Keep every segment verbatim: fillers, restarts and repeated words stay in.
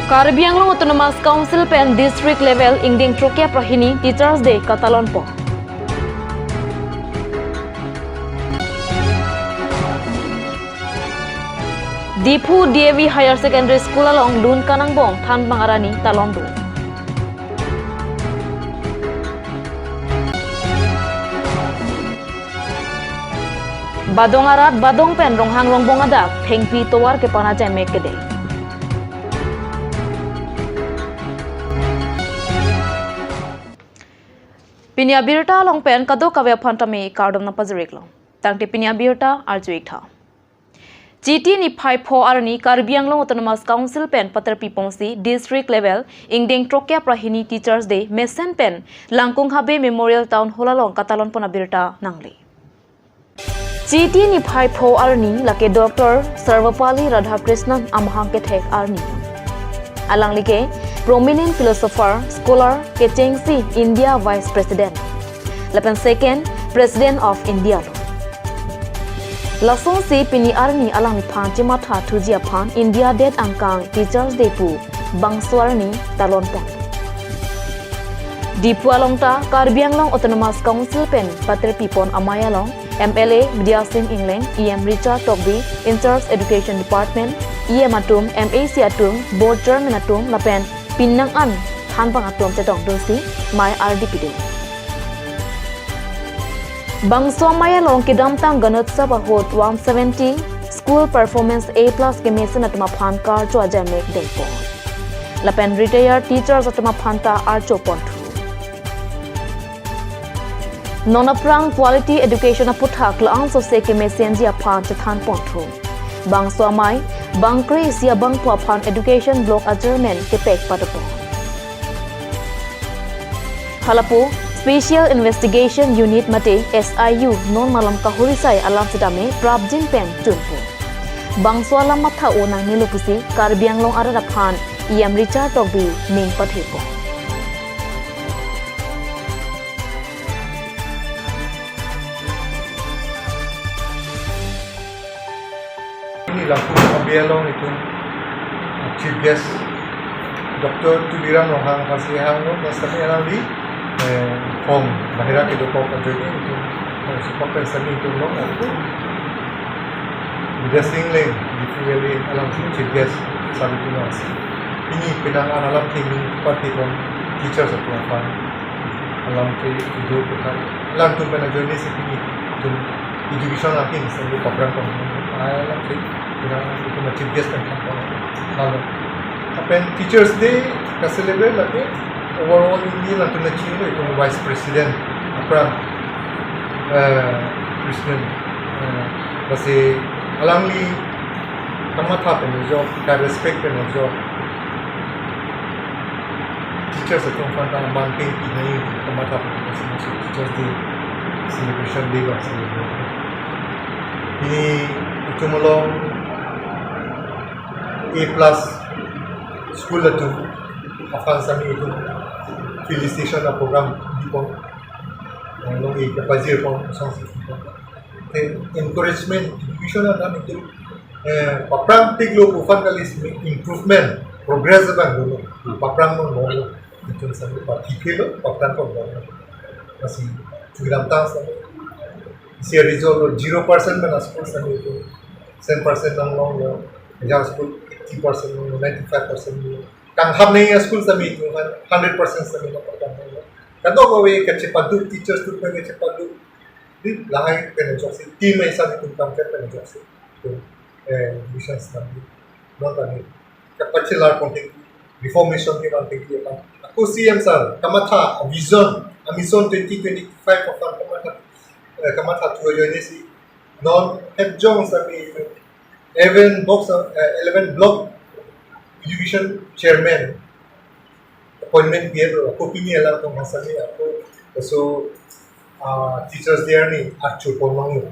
Karbi Anglong Autonomous Council pen district level ingdeng throkkep ra hini Teachers Day katalonpo. Diphu D A V Higher Secondary School along lun kanangbong thanbang arni talondun. Badong arat badong pen Ronghang Rongbong adak thengpi tovar kepan ajaimek kede. Pini abirta along pen kadokave aphan tame kardom nangpajir-iklo. Tangte pini abirta arju-ik tha. Chiti niphai pho arni Karbi Anglong Autonomous Council pen paterpi ponsi district level ingdeng throkkep ra hini Teachers Day mesen pen Langkung Habe Memorial Town Hall along katalonpon abirta nangle. Chiti niphai pho arni lake Doctor Sarvepalli Radhakrishnan amahang kethek arni. Alangli ke prominent philosopher, scholar, kechengsi India Vice President lapen second President of India lo. Lasonsi pini arni alangliphan chematha thuji aphan India det angkang Teachers Day pu bangso arni talonpon. Diphu along ta Karbi Anglong Autonomous Council pen paterpi pon amei along M L A Bidya Sing Engleng, E M Richard Tokbi, in charge Education Department, E M atum, M A C atum, Board Chairman atum lapen pining an thanbang atum chetongdunsi mei ardi pidun. Bangso amei along kedamtang Ganotsav ahut one seventy school performance A plus kemesen atum aphan karcho ajaimek dengpon. Lapen retired teachers atum aphan ta archopon thu. Non aphrang quality education aputhak la-an sose kemesenji aphan chethanpon thu. Bangso amei bangkre-isi abangphu aphan Education Block a-chairman kepek padopon. Halapu Special Investigation Unit mate S I U non malom kahuri sai alam setame prapjin pen chunpo. Bangso alam matha-o nangnelo pusi Karbi Anglong arat aphan E M Richard Tokbi ning pathepon. Ini Langkung Habe along itum chief guest Doctor Tuliram Ronghang aphansi hanglo, laso setame alangli, eh, form bahira kedokok ajoine itum, eh, supak pen setame itum along, Bidya Sing Engleng, Diphu Valley along chief guest sar itum asi. Ini penang an alamthe ning pathepon teachers atum aphan. Alamthe ido kotha. Alangtum pen ajoinesi pini itum education ahin setame paprang pon. Alamthe penang itum chief guest pen thanpon. Lalu. Lapen Teachers Day ka-celebrate lake overall India alangtum nangchini itum Vice President aphrang, eh, President, eh, lasi alangli kamatha pen ajok, ka-respect pen ajok teachers atum aphan ta man peng pinai kamatha pen ajok, so Teachers Day celebration day ba celebrate. Ini itum along A plus school atum aphan setame itum felicitation a-program bipon. Along A kepajirpon asonsi bipon. Then encouragement, education alam itum, eh, paprang tiklo pu aphan kali setame improvement, progress abang dolo. Hmm. Paprang non dolo. Itum setame pathipelo, paprang pon dolo. Lasi kedamtang setame isi result lo zero percent pen a-school setame itum cent percent nanglonglo. Hajar school eighty percent lo, ninety-five percent lo. Kangthap nangji a-school setame itum hundred percent setame lo, paprang lo. Kadokave kachepadu, teachers atum pen kachepadu. Di lahai pen ajoksi, team aisa itum tangkep pen ajoksi. Itum, eh, vision setame. Non tame. Kapachelar konting, reformation kevan tingki akan. Ako C M sir, kamatha, vision, a-mission twenty twenty-five aphan kamatha, eh, kamatha thu ajoinesi. Non hepjong setame eleven block, eh, eleven block education chairman appointment pipe lo, ako pini alangtum aphan setame ako, so, ah, Teachers Day arni archopon manglo.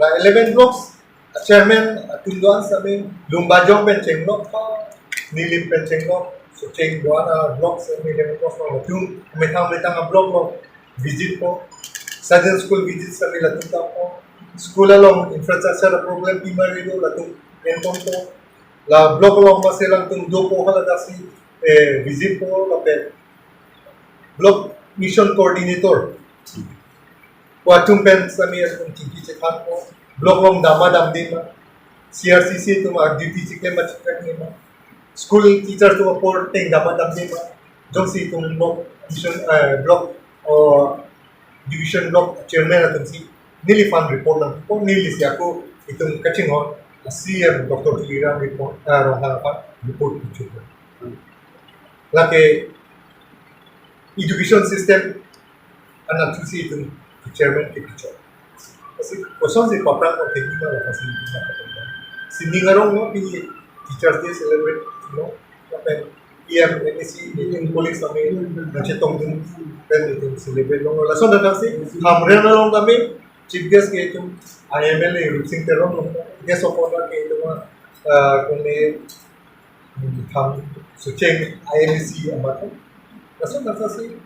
La eleven blocks chairman atum do-an setame Lumbajong pen chenglok, Nilip pen chenglok, so cheng do-an a-block setame eleven blocks lo, atum methang methang a-block lo visit po, sudden school visit setame latum dampo, school along infrastructure problem pima redo latum enponpo, La block along masi alangtum dopo hala dasi, eh, visit po lapen block mission coordinator pu atum pen sami atum chingki chethanpo. Block along dam ma damde ma, C R C C atum a-duty chiklem ma chiklem ma, school teacher atum apor ateng dam ma damde ma, jongsi itum block mission, eh, block, oh, division block chairman atum si neliphan report nangpo, nelisi ako itum kachinghon C E M Doctor Tuliram report, ah, Ronghang aphan report pichun. Lake education system anat thusi itum chairman ke pichun. Lasi kosonsi paphrang ko tegi ma lasi itum na. Sining arong lo pini Teachers Day celebrate lo. Lapen E M, M A C, meeting colleagues kami nangchetongdun pen itum celebrate lo. Lason datang si Hamren along kami chief guest ke itum I M L A Rupsing Teron lo. Guest of honor ke itum, ah, kone, hmm, Tham Sucheng I M A C amat. Lason datang si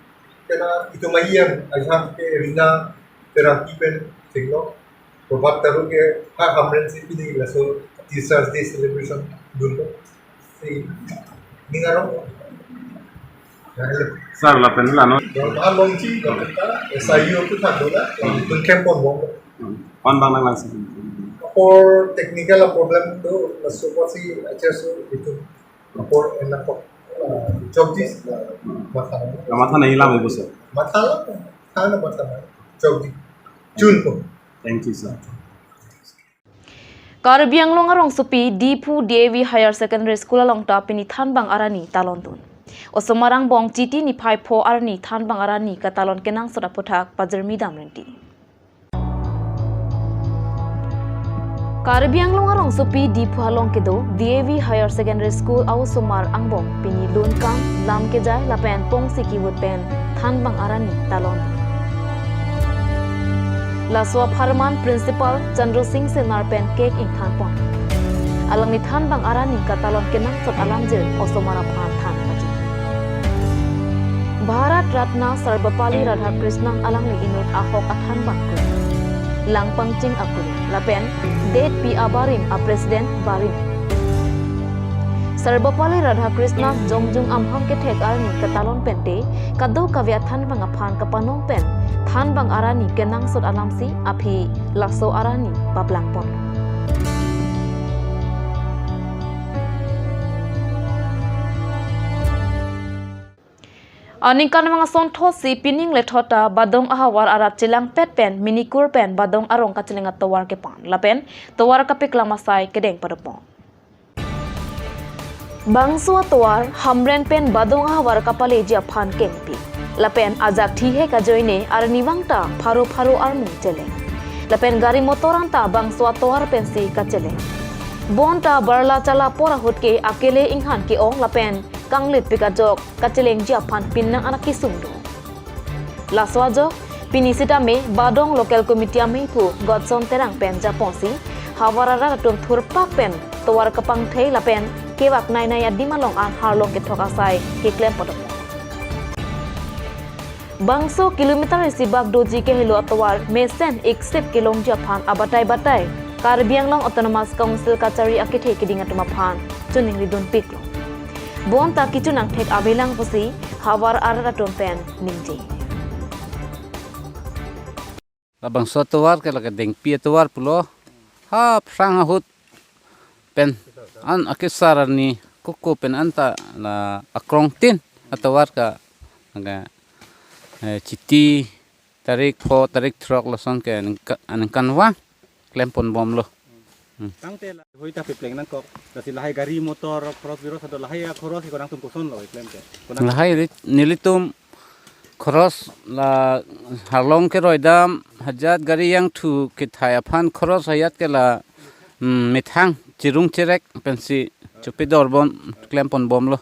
kena itum E M ajak ke Rina Terangpi pen chenglo. Probhat Taro ke ha Hamren si pini laso Teachers Day celebration dunlo. Si ning arong. Sir, lapen la non. Don ha longji don ta S I U tu thak do na. Dun camp pon bom. Pon bang nang langsi. Apor technical problem do, laso apotsi achaso itum apor enak kok, ah, chokji, ah, matha. Matha nangji lam ibu, sir. Matha la, than matha na. Chokji. Chun ko. Thank you, sir. Karbi Anglong arongsopi Diphu D A V Higher Secondary School along ta pini thanbang arani talon dun. Osomar angbong Chiti niphai pho arni thanbang arani katalon kenangsot aphuthak pajirmi dam renti. Karbi Anglong arongsopi Diphu along kedo D A V Higher Secondary School a-osomar angbong pini lunkang lam kejai lapen pongsi kivut pen thanbang arani talon. Laso apharman Principal Chandra Singh Senar pen cake ingthan pon. Alangli thanbang arani katalon kenangsot alamjir osomar aphan than paji. Bharat Ratna Sarvepalli Radhakrishnan alangli inut ahok athanbang kuri, langpangching akuri, lapen det pi abarim a-president barim. Sarvepalli Radhakrishnan jongjung amahang kethek arni katalon pente kadokave athanbang aphan kapanong pen thanbang arani kenangsot alamsi aphi laso arani paplang pon. Aningkanvang asonthotsi pining lethot ta Badong ahavar arat chelangpet pen minikur pen Badong arong kacheleng atovar kepan lapen tovar kapeklang asai kedeng padopon. Bangso atovar Hamren pen Badong ahavar kapaleji aphan kengpi. Lapen ajak thihek ajoine arnivang ta pharo pharo arni cheleng. Lapen gari motor anta bangso atovar pensi kacheleng. Bonta barla chala apor ahut ke akele inghan ke-ong lapen kanglitpik ajok kachelengji aphan pinnang anak kesung do. Laso ajok, pini sitame Badong Local Committee amephu Godson Terang pen japonsi havar arat atum thurpak pen tovar kapangthei lapen kevak nainai adim along an harlong kethok asai keklem padopon. Bangso kilometer isi bak doji kehelo atovar mesen iksip kelongji aphan abatai batai Karbi Anglong Autonomous Council kachari akethe keding atum aphan choningri dunpiklo. Bonta kechonang thek avelang pusi havar arat atum pen ningje. Labangso atovar ke lake dengpi atovar pulo. Ha phrang ahut pen an akesar arni koko pen anta la akrongtin atovar ke lake, eh, Chiti tarik pho, tarik throk lason ke aningka-, aningkanvang klempon bomlo. Hmm. Tangte la hoi ta pepleng nangkok, lasi lahai gari motor, khoros biros ado lahai akhoros iko nangtum kosonlo klem ke? Konat lahai ri-, nelitum khoros la harlong keroi dam, hajat gari yangthu kethai aphan khoros hayat ke la, hmm, methang chirung chirek pensi chopidor bom, klempon bomlo.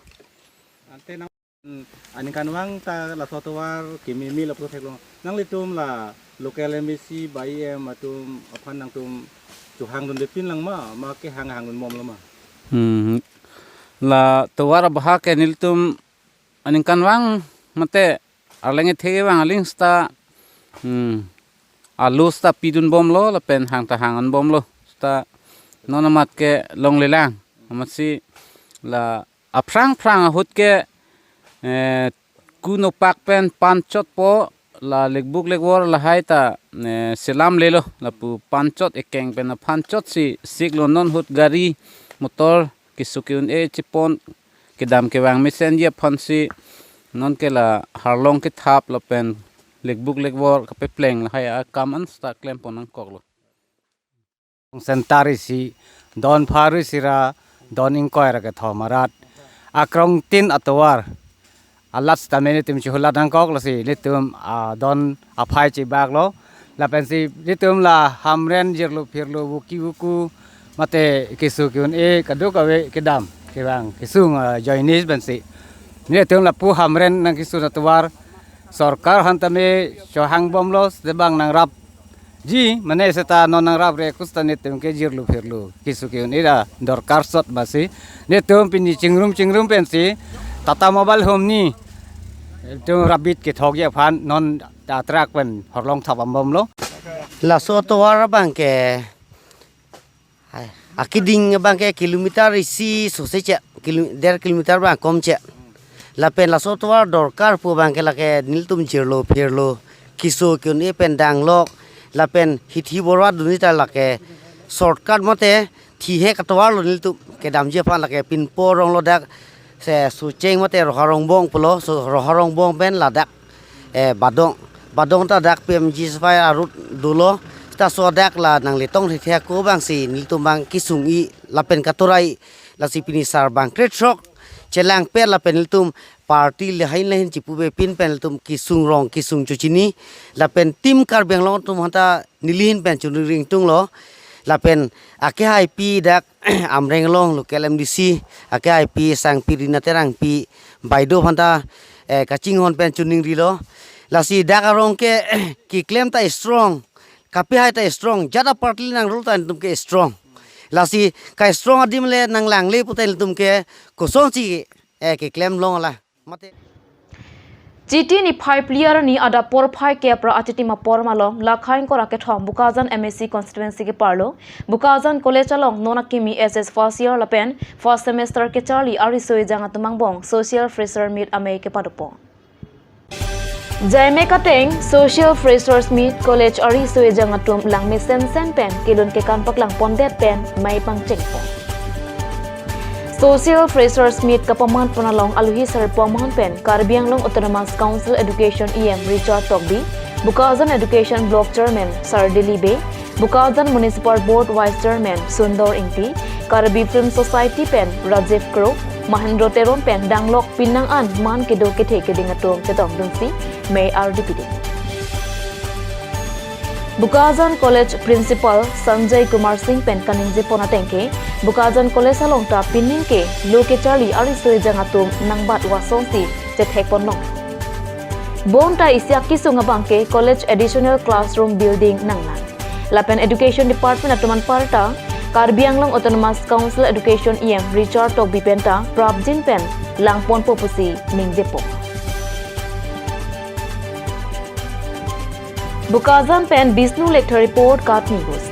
Ante nang Hmm, aningkanvang ta laso atovar kememe lapuson theklong. Nanglitum la local M A C ba E M atum aphan nangtum chohang dunde pinlang ma, ma kehang hang dun bomlo ma? Hmm, la tovar abahak ke nelitum aningkanvang mate arleng ethe vang aling seta, hmm, alu seta pidun bomlo lapen hang ta hang an bomlo seta non amat ke longlelang. Amatsi la aphrang phrang ahut ke, eh, kunopak pen panchotpo, la lekbuk lekvor lahai ta, eh, selamlelo, lapu panchot ekeng pen aphanchotsi siklo. Non ahut gari motor keso ke-un-e chepon kedam kevang mesenji aphansi non ke la harlong kethap lapen lekbuk lekvor kapepleng lahai akam an seta klempon nangkoklo. Center isi, don pharo isi ra don ingkoi ra kethom arat, akrongtin atovar alat sitame nelitum chihulat nangkok, lasi nelitum, ah, don aphai chibaklo. Lapensi nelitum la Hamren jirlo phirlo, vuki vuku mate keso ke-un-e kadokave kedam kevang kesung, ah, ajoine pensi nelitum lapu Hamren nangkesun atovar sorkar aphan tame chohangbomlo, seta bang nangrapji, mane seta non nangrapre, kusita nelitum ke jirlo phirlo keso ke-un-e ra dorkar sot basi nelitum pini chingrum chingrum pensi Tata Mobile Home ni nelitum rapbit kethokji aphan non ta truck pen horlong thap ambomlo. Laso atovar abang ke, hai, akeding abang ke kilometer isi sose che, kilo-, der kilometer abang kom che. Lapen laso atovar dorkar pu abang ke lake nelitum jirlo phirlo keso ke-un-e pen danglok, lapen hithi borwa dunji ta lake shortcut mate thihek atovarlo nelitum kedamji aphan. Lake pinpo aronglo dak, se Socheng mate Roha Rongbong pulo, so Roha Rongbong pen ladak, eh, Badong, Badong ta dak P M G S Y arut dolo, ta so dak la nangle tong thekthek ako abangsi nelitum abang kesung-i lapen katorai, lasi pini sarbang krethrok chelangpet lapen nelitum party lahin lahin chipuvepin pen nelitum kesung rong kesung chochini, lapen Team Karbi Anglong atum aphanta nelihin pen choningri ingtunglo. Lapen akehaipi dak Amreng along local M D C, akehaipi Sangpi Rina Terangpi baideo aphanta, eh, kachinghon pen choningrilo. Lasi dak arong ke keklem ta strong, kapehai ta strong, jat aparty nang rule ta nelitum ke strong. Lasi ka strong adim le nanglangle pute nelitum ke kosonsi, eh, keklem longlo. Mate. Chiti niphai phli arni adap porphai kep ra achitim apor malom, lakhain kora kethom Bokajan M A C constituency keparlo, Bokajan College along non akimi S S first year lapen first semester kecharli ariso ejang atum angbong social fresher meet amei kepadopo. Jaime kateng social freshers meet college ariso ejang atum langmesen sen pen kelun kekan paklangpondet pen mei pangchengpo. Social freshers meet kapamanpon along aluhi sarpo aman pen Karbi Anglong Autonomous Council Education E M Richard Tokbi, Bokajan Education Block Chairman Sardili Bey, Bokajan Municipal Board Vice Chairman Sundor Ingti, Karbi Film Society pen Rajiv Kro, Mahendro Teron pen danglok pinang an man kedo kethe keding atum chetongdunsi mei ardi piding. Bokajan College Principal Sanjay Kumar Singh pen kaningjepon ateng ke, Bokajan College along ta pining ke lo kecharli ariso ejang atum nangbat wasongsi chethekpon long. Bonta isi akesung abang ke college additional classroom building nangnang. Lapen Education Department atum anparta Karbi Anglong Autonomous Council Education E M Richard Tokbi penta prapjin pen langponpo pusi ningjepo. Bokajan pen Bishnu Lekthe report, Katni Bus.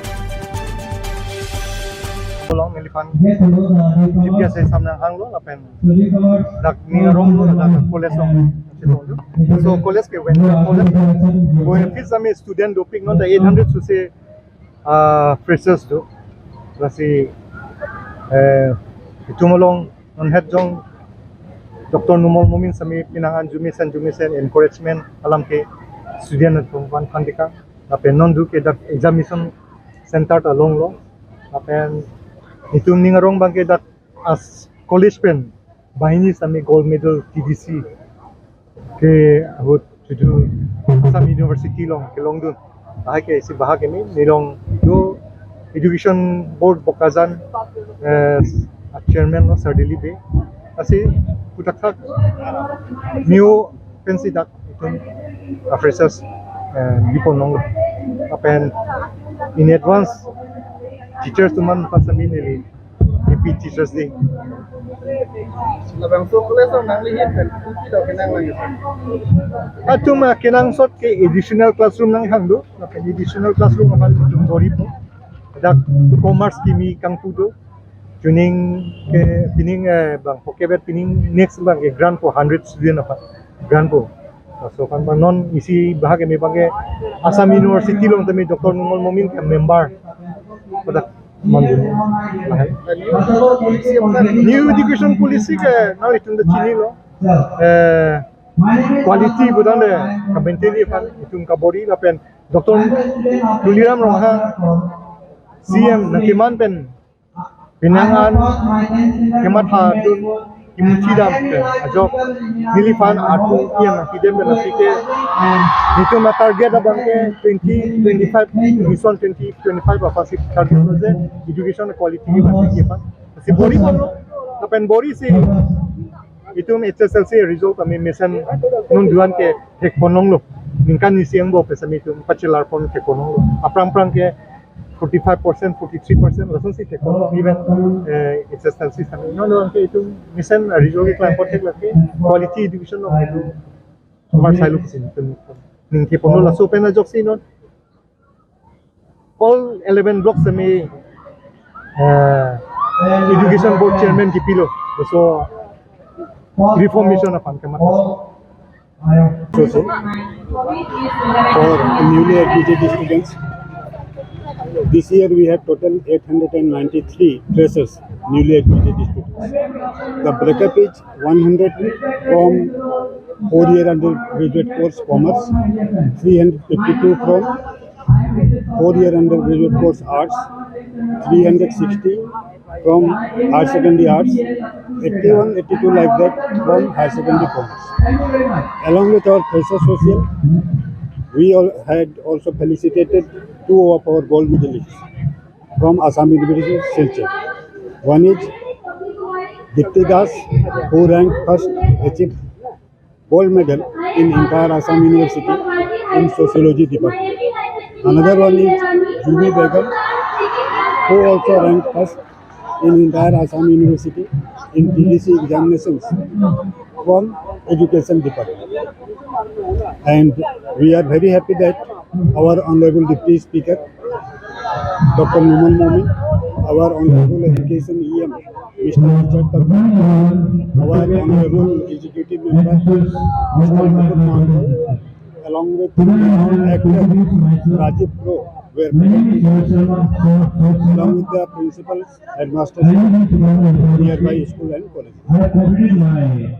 Along neliphan G P S A samnang hanglo lapen dak ning aronglo, dak college along chetonglo. So college ke wen college, wen fees ami student dopik non ta eight hundred sose, ah, freshers do. Lasi, eh, itum along non head jong Doctor Numal Momin sami pinang an jumesen jumesen encouragement alam ke student atum aphan phandika. Lapen non do ke dak examination center ta longlo. Lapen itum ning arong abang ke dak as college pen banghini sami gold medal T D C ke ahut chudu Assam University along kelongdun. Lahai ke isi bahag ini, nelong do Education Board Bokajan, eh, a chairman lo Sardili Bey. Lasi puthakthak new pensi dak itum a freshers, eh, bipon long. Lapen in advance teachers atum aphan sami neli Happy Teachers Day. Labangso college along nanglihin pen kopi do kenang lang ya? Atum, ah, kenangsot ke additional classroom nanghang do, lapen additional classroom aphan itum doripo. Dak commerce kimi kangpu do. Pining ke, pining, eh, bang po kebet pining next bang ke grant po hundred student aphan. Grant po. Laso aphan bang non isi bahag keme bang ke Assam University along tame Doctor Numal Momin ke member. Pada mandun. Lahai. New education policy ke nanglitum ta chinilo. Eh, quality budang de ka maintain aphan itum kabor-i lapen Doctor Tuliram Ronghang C M nangkeman pen penang an kematha dun kimuchi dam pen ajok neliphan atum iyang nangpidem pen aphi ke itum a target abang ke twenty twenty-five, mission twenty twenty-five aphan si target lo je education quality kepatiki aphan. Si bor-i bom lo, lapen bor-i si itum H S L C result ami mesen non duan ke thek ponlonglo. Ningkan isi angbong pen sami itum pachelar pon thek ponlonglo. Aphrang phrang ke forty-five percent, forty-three percent, lason si thek ponlo. Even, eh, H S L C sami. Non duan ke itum mesen result ke klang pon thek lake quality education lo itum. Amar sai lo kisin itum. Ning thek ponlo laso pen ajok si non all eleven blocks tame, eh, education board chairman kipilo. So reformation aphan kemat. So, so, for newly admitted students, this year we have total eight hundred and ninety-three freshers, newly admitted students. The breakup is one hundred from four-year undergraduate course commerce, three hundred fifty-two from four-year undergraduate course arts, three hundred sixty from higher secondary arts, eighty-one, eighty-two like that from higher secondary commerce. Along with our fresher social, we all had also felicitated two of our gold medalists from Assam University, Silchar. One is Dipti Das, who ranked first, achieved gold medal in entire Assam University in sociology department. Another one is Jubi Begum, who also ranked first in entire Assam University in T D C examinations from education department. And we are very happy that our Honorable Deputy Speaker, Doctor Numal Momin, our Honorable Education E M, Mister Richard Tagore, our Honorable Executive Member, Mister Mukut Mahanta, along with renowned actor Rajiv Kro, were present, along with the principals, headmasters, nearby school and colleges.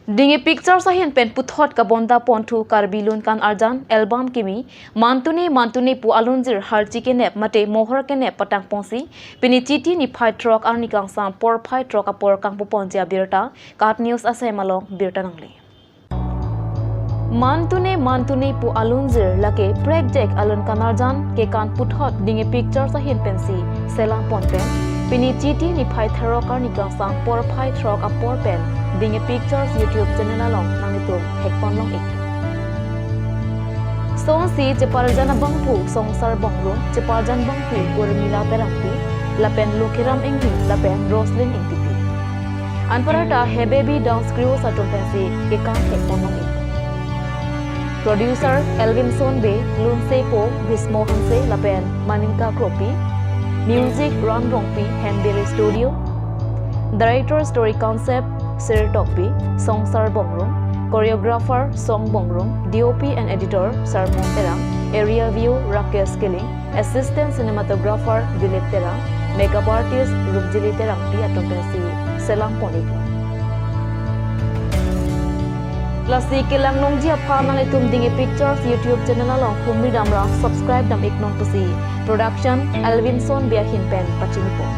Dinghe Pictures ahin pen puthot kabonda ponthu Karbi Lun Kan Arjan album kimi Mantune Mantune pu alunjir harchi kenep mate mohor kenep patang ponsi pini Chiti niphai throk arni kangsam porphai throk apor kangpu ponji abirta KAT News asai malong birta nangle. Mantune Mantune pu alunjir lake prekjek alun kanarjan kekan puthot Dinghe Pictures ahin pensi selam pon pen pini Chiti niphai throk arni kangsam porphai throk apor pen Dinghe Pictures YouTube channel along nanglitum thek ponlong ik. Sonsi cheparjan abangphu Songsar Bongrung, cheparjan abangpi Urmila Terangpi, lapen Lokhiram Inghi, lapen Roslyn Ingtipi. Anparta Hebebi Dance Crew atum pensi kekan thek ponlong ik. Producer Elvinson Bey, Lunsepo, Bhismo Hanse, lapen Maninka Kropi. Music Ram Rongpi, Henbiri Studio. Director Story Concept, Sir Tokbi, Songsar Bongrung. Choreographer, Song Bongrung. D O P and Editor, Sarmon Terang. Area View, Rakesh Killing. Assistant Cinematographer Dilip Terang, Makeup Artist Rupjili Terangpi atum pensi selam pon ik. Lasi kelang longji aphan nanglitum Dinghe Pictures YouTube channel along humri damra subscribe dam ik non pusi production Elvinson Bey ahin pen pachini pon.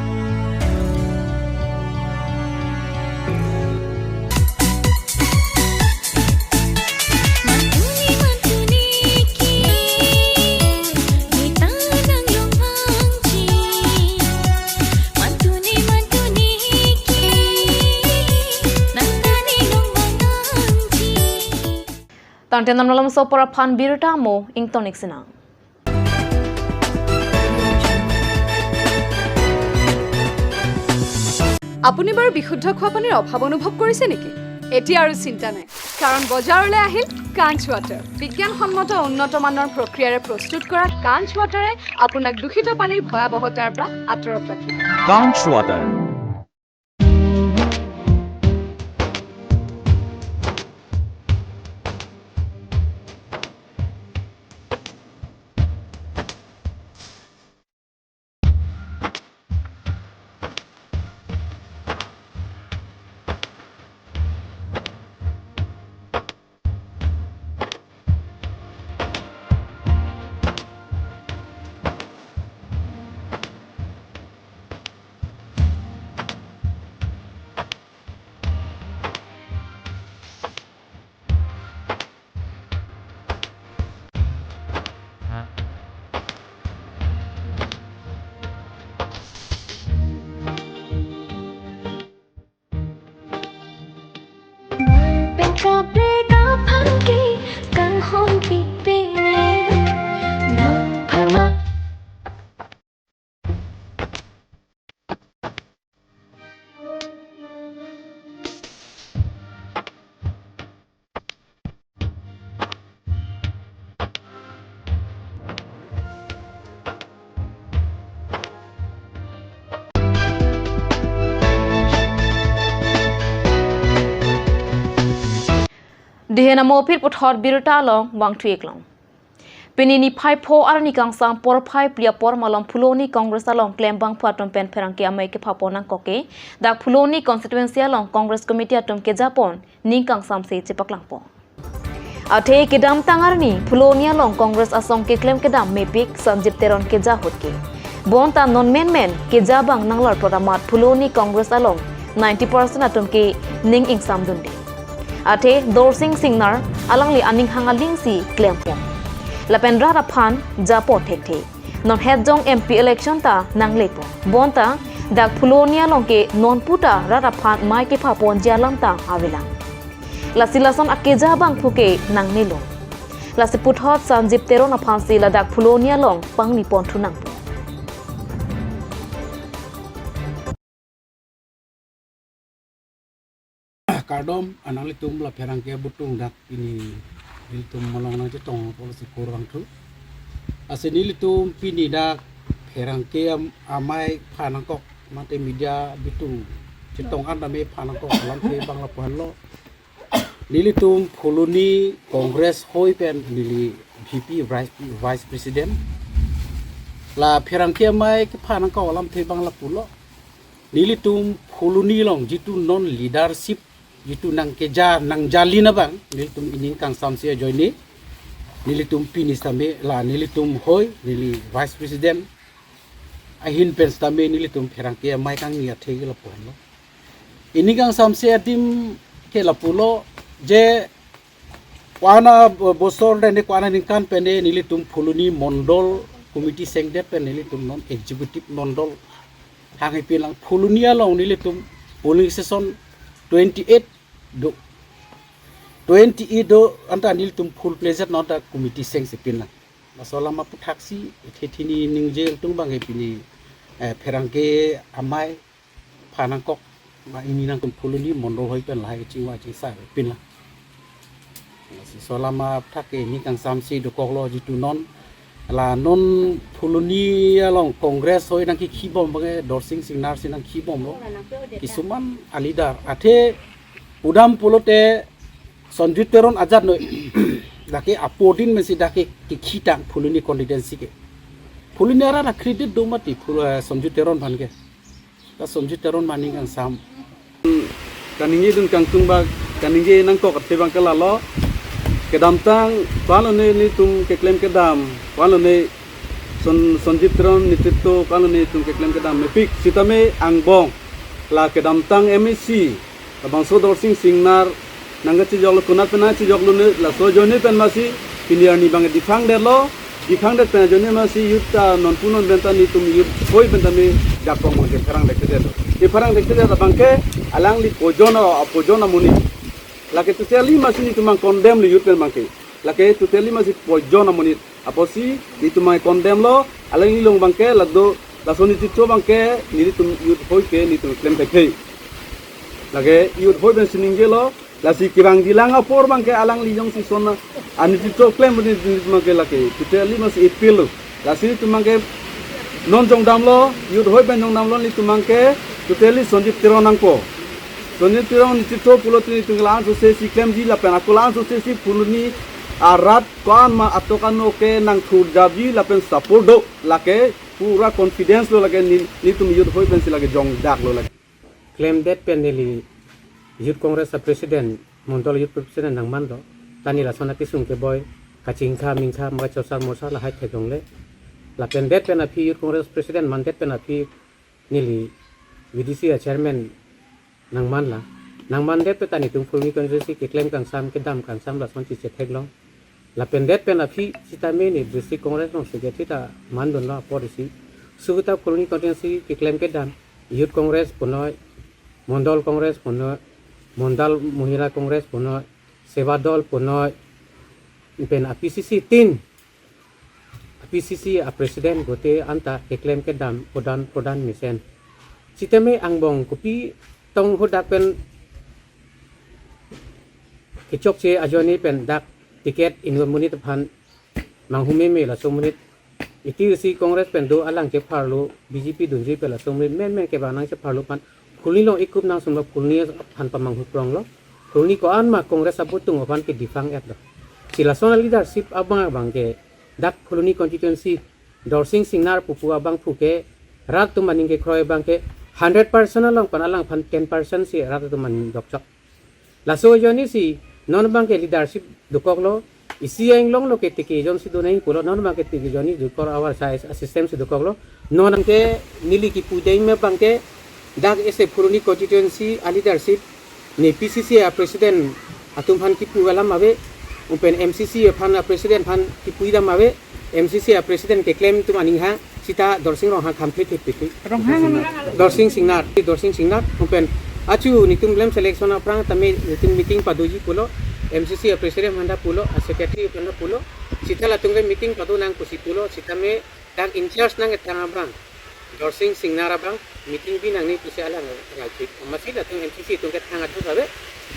Mantune, mantune ke, neta nanglong vangji. Mantune, mantune ke, nang ta nanglong vangji. Tangte non malomso apor aphan birta mo ingtonik sinang. আপুনি বাৰু বিশুদ্ধ খোৱা পানীৰ অভাৱ অনুভৱ কৰিছে নেকি? এতিয়া আৰু চিন্তা নাই। কাৰণ বজাৰলৈ আহিল কাঞ্চ ৱাটাৰ। বিজ্ঞানসন্মত উন্নত মানৰ প্ৰক্ৰিয়াৰে প্ৰস্তুত কৰা কাঞ্চ ৱাটাৰে আপোনাক দূষিত পানীৰ ভয়াৱহতাৰ পৰা আঁতৰত ৰাখিব। কাঞ্চ water. Dihen amo aphi puthot birta along vangthu-ik long. Pini niphai pho arni kangsam porphai phli apor malom Phuloni Congress along klembangphu atum pen pherangke amei kepha pon nangkok ke, dak Phuloni constituency along Congress committee atum kejapon ning kangsamse chepaklangpo. Athe kedamtang arni Phuloni along Congress asong keklem kedam mepik Sanjib Teron keja ahut ke. Bonta non menmen keja abang nanglar prodamat Phuloni Congress along ninety percent atum ke ning ingsamdunde. Athe Dorsing Singnar alangli aning hang alingsi klempon. Lapen rat aphan japo thekthe. Non het jong M P election ta nanglepo. Bonta dak Phuloni along ke non puta rat aphan mei kepha ponji alam ta avelang. Lasi lason akeja abangphu ke nangnelo. Lasi puthot Sanjib Teron aphansi ladak Phuloni along pangni ponthu nangpo. Kardom, anang litum la pherangke abutung dak pini litum malong nangchetong apotsi kurvangthu. Lasi nelitum pini dak pherangke am-, amei pha nangkok mate media bitung chetong an tame pha nangkok alamthe abang lapu-an lo. Nelitum Phuloni Congress hoi pen neli V P vice, vice president. La pherangke amei kepha nangkok alamthe abang lapu lo. Nelitum Phuloni along jitu non leadership, jitu nangkeja, nangjalin abang, nelitum ining kangsamse ajoine, nelitum pini sitame, la nelitum hoi, neli vice president ahin pen sitame nelitum pherangke amei kangni athe ke lapu-an lo. Ining kangsamse adim ke lapu lo, je ko-an abosor de ne ko-an aningkan pen de nelitum Phuloni Mondol Committee sengdet pen nelitum non executive Mondol hanghe pinlang. Phuloni along nelitum polling station twenty-eight do. Twenty-eight do anta nelitum full-fledged non ta committee sengsi pinlang. Laso alam aphuthaksi, thethi ni ningje tung abang ke pini, eh, pherangke amei pha nangkok, ma ini nangtum Phuloni Mondol hoi pen lahai chingvai chingsa pinlang. Lasi laso alam aphuthaksi ining kangsamse dokok lo jitu non. La non Phuloni along Congress hoi nangkikhi bom abang ke Dorsing Singnar si nangkhi bom lo. Kisuman a-leader. Athe pudam pulote Sanjib Teron ajat noi. Dak ke apodin mensi dak ke kikhi tang Phuloni constituency ke. Phuloni arat a-credit do mati Phul-, eh, Sanjib Teron aphan ke. Ta Sanjib Teron mane kangsam. Kaningjedun kangtung bak, kaningje nangkok athe abang ke lalo. Kedamtang, ko-an lone nelitum keklem kedam, ko-an lone Son-, Sanjib Teron netritwo, ko-an lone nelitum keklem kedam mepik sitame angbong. La kedamtang M A C, labangso Dorsing Singnar nangkachejoklo, konat pen nangchejoklo ne, laso ajoine pen masi, pini arni abang diphangdetlo, diphangdet pen ajoine masi youth ta nonpu non pen ta nelitum youth hoi pen tame jakong mangke pherang dekthedetlo. Ipherang dekthedet abang ke alangli poijon a, poijon amonit. Lake totally masi nelitum abang condemn lo youth pen abang ke. Lake totally masi poijon amonit. Apotsi nelitum abang condemn lo, alangli along abang ke lado, laso netritwo abang ke nelitum youth hoi ke nelitum klem thekthe. Lake youth hoi pen si ningjelo, Lasi kevangjilang apor abangke alangli jongsi son anitito klem boni abangke lake totally mas appeal lo. Lasi nelitum abangke non jongdamlo, youth hoi pen jongdamlo, nelitum abangke totally Sanjib Teron nangpo. Sanjib Teron nitito pulote nelitum la-an sose si klemji lapen ako la-an sose si Phuloni arat ko-an ma atok ano ke nangthurjapji lapen support do lake pura confidence lo lake ne-, nelitum youth hoi pensi lake jongdaklo lake. Klemdet pen neli Youth Congress a President, Mondol Youth President nangmanlo. Ta neli lason akesung keboi, kachingkha mingkha, maka chosar mosar lahai theklongle. Lapen det pen aphi Youth Congress President mandet pen aphi neli V D C a Chairman nangmanla. Nangmandet pen ta nelitum Phuloni constituency keklem kangsam kedam kangsam lasonsi chetheklong. Lapen det pen aphi sitame ne District Congress along Secretary ta mandunlo apor isi. Suguta Phuloni constituency keklem kedam Youth Congress punoi, Mondol Congress punoi, Mondol Mohila Congress punoi, Seva Dol punoi, pen a P C C tin, a P C C a President gote anta keklem kedam prodhan prodhan mesen. Sitame angbong kopi tong hadak pen kechokche ajoine pen dak ticket inut monit aphan manghu meme laso monit. Iti si Congress pen do alang chepharlo, B J P dunji pen laso monit menmen kevang nangchepharlo aphan Phuloni along ekup nangsumlo, Phuloni aphan pamanghu pronglo. Phuloni ko-an ma Congress abutung aphan kedifang-etlo. Si lason a leadership abang abangke dak Phuloni constituency Dorsing Singnar pupu abangphu ke rat atum aning kekroi abangke hundred percent along pen alangphan ten percent si rat atum aning dokchok. Laso ajoine si non abangke leadership dokoklo, isi a-inglonglo ke tiki ajonsi do nangji pulo, non abangke tiki ajoine dokok, awar sai a system si dokoklo. Non abangke neli kipu deng me abangke dak isi Phuloni constituency a leadership ne P C C a President atum aphan kipu alam ave, lapen M C C aphan a President aphan kipu dam ave, M C C a President keklem atum aning ha, sita Dorsing Ronghang khamthe thepiti. Ronghang. Dorsing Singnar, Dorsing Singnar, lapen achu nelitum lem selection aphrang tame nelitum meeting padoji pulo, M C C a President aphan ta pulo, a Secretary aphan ta pulo, sita latum ke meeting pado nang pusi pulo, sitame dak in charge nangkethang abang, Dorsing Singnar abang, meeting bi nangne pusi alang ralpik. Amatsi latum M C C atum kethang adus ave.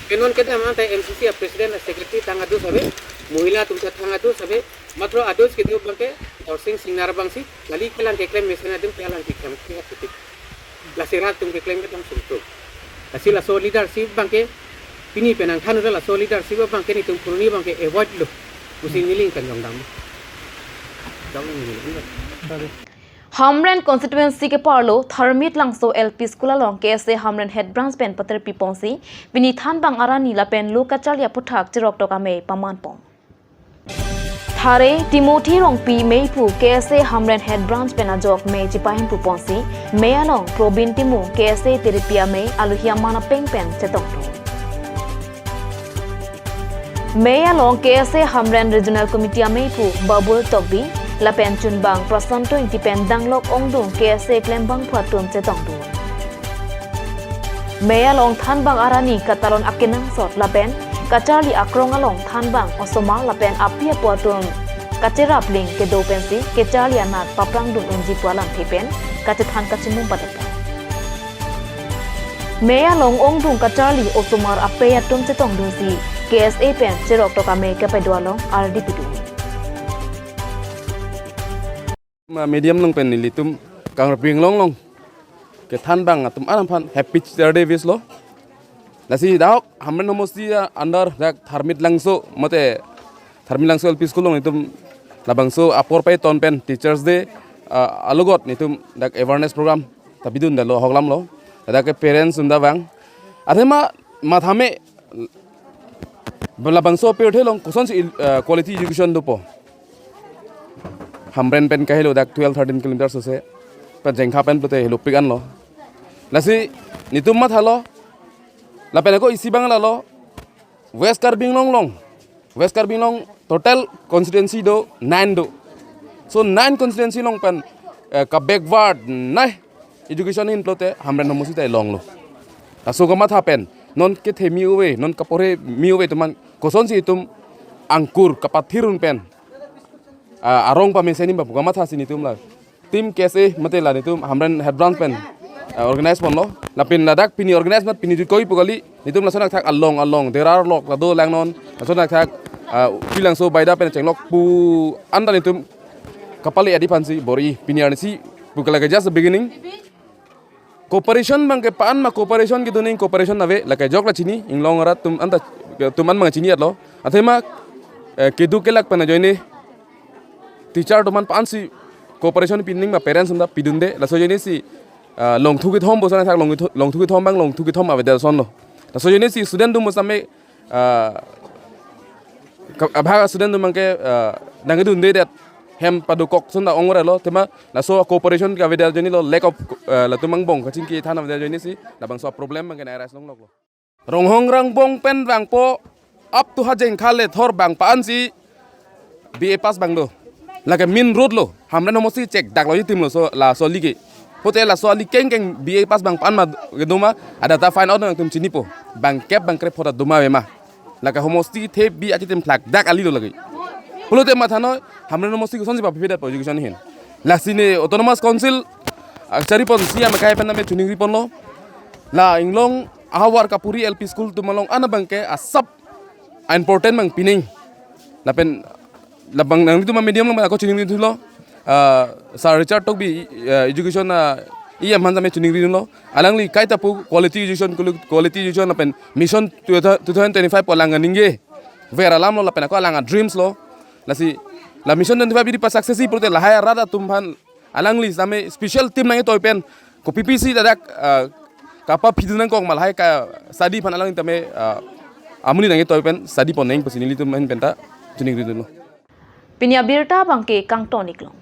Pen non kedam anta M C C a President a Secretary thang adus ave. Mohila atum ta thang adus ave. Matro adus kedo abangke Dorsing Singnar abangsi kali kelang keklem mesen adim kelang keklem keha titik. Lasi rat atum keklem kedam sumtu. Lasi laso leadership abangke pini pen nangthan uda laso leadership abangke nelitum Phuloni abangke avoid lo. Pusi neli ning kanjong dam. Dam neli. Hamren constituency keparlo Tharmit Langso L P School along K S A Hamren Head Branch pen paterpi ponsi pini thanbang arani lapen lo kacharli aphuthak cheroktok amei paman pon. Thare Timothy Rongpi meiphu K S A Hamren Head Branch pen ajok mei chipahemphu ponsi mei along Probin Timung K S A Terepi amei alohi aman apeng pen chetongdun. Mei along K S A Hamren Regional Committee ameiphu Babul Tokbi lapen chunbang Prasanto Ingti pen danglok ongdung K S A klembangphu atum chetongdun. Mei along thanbang arani katalon akenangsot lapen kacharli akrong along thanbang osomar lapen api apo atum kacherapling kedo pensi kacharli anat paprangdun unji pu alamthe pen kachethan kachimum padapon. Mei along ongdung kacharli osomar apei atum chetongdunsi K S A pen cheroktok amei kapado along ardi pidun. Ma medium along pen nelitum Karbi Anglong along kethanbang atum an aphan happy Teacher Day wish lo. Lasi dak Hamren homosti under dak Tharmit Langso mate Tharmit Langso L P School along nelitum labangso apor paiton pen Teachers Day, ah, alogot nelitum dak awareness program ta bidun dalo ahok alam lo. Dak ke parents atum ta vang. Athema mathame labangso apirthe along kosonsi, ah, quality education dopo. Hamren pen kahelo dak twelve thirteen kilometers ase. Pen Jengkha pen pute helopik anlo. Lasi nelitum mathalo. Lapen ako isi abang lalo. West Karbi Anglong along. West Karbi Anglong total constituency do nine do. So nine constituency along pen, eh, ka backward nai education in pulote Hamren homosti ta longlo. Laso kamatha pen non kethe mi ove, non kapore mi ove atum an kosonsi itum angkur kapathir un pen, ah, arong pamesen ma pu kamatha si nelitum la team K S A mate la nelitum Hamren Head Branch pen ah, organize ponlo. Lapen ladak pini organize mat pini jutkoi pu kali. Netum lason athak along along Derar lok lado langnon. Lason athak, ah, Pilangso Baida pen chenglok pu anta netum kapali adi aphansi bor-i pini arnisi pu ke lake just the beginning. Cooperation abangke pa-an ma cooperation kedo aning cooperation ave lake jok la chini inglong arat atum anta atum an abang chini atlo. Athema, eh, kedo kelak pen ajoine teacher atum an pa-ansi cooperation pining ma parents atum ta pidunde laso ajoinesi, ah, longthu kethom bosan athak longthu longthu kethom abang longthu kethom avedet asonlo. Laso ajoinesi student atum bosan me, ah, ka- abhag student atum abangke, ah, nangdundedet hem padokok ason ta ong-ore lo tema laso cooperation ke avedet ajoinelo lack of, ah, latum angbong kachingki than avedet ajoinesi labangso problem abangke nai arise longloklo. Ronghong Rangbong pen vangpo up to Hajengkha Lethor abang pa-ansi B A pass abang do. Lake main road lo. Hamren homosti chekdaklo itim lo so laso ali ke. Pote laso ali kengkeng B A pass abang pa-an ma kedo ma adata find out nangtum chinipo. Bangkep bangkrep phota do ma ave ma. Lake homosti the bi achitim thlakdak ali lo lake. Pulote mathanoi Hamren homosti kosonsi papipedet po education ahin. Lasi ne Autonomous Council, ah, kachari pon C M akai pen name chiningri ponlo. La inglong ahavar Kapuri L P School atum along an abangke asap important abang pining. Lapen labang nangtum a medium along ako chiningri thulo. Ah, Sir Richard Tokbi, ah, education, ah, E M aphan tame chiningri thulo. Alangli kaita pu quality education kulu- quality education lapen mission two thousand twenty-five pu alang aningje ver alam lo lapen ako alang a dreams lo. Lasi la mission twenty-five iri pa success pulote lahai arat atum aphan alangli tame special team nangtoi pen kopi pisi ladak, ah, kapaphidu nangkok ma lahai ka study aphan alangli tame, ah, amonit nangtoi pen study pon nang pusi nelitum ahin penta chiningri thulo. Pini abirta abangke kangton-iklong.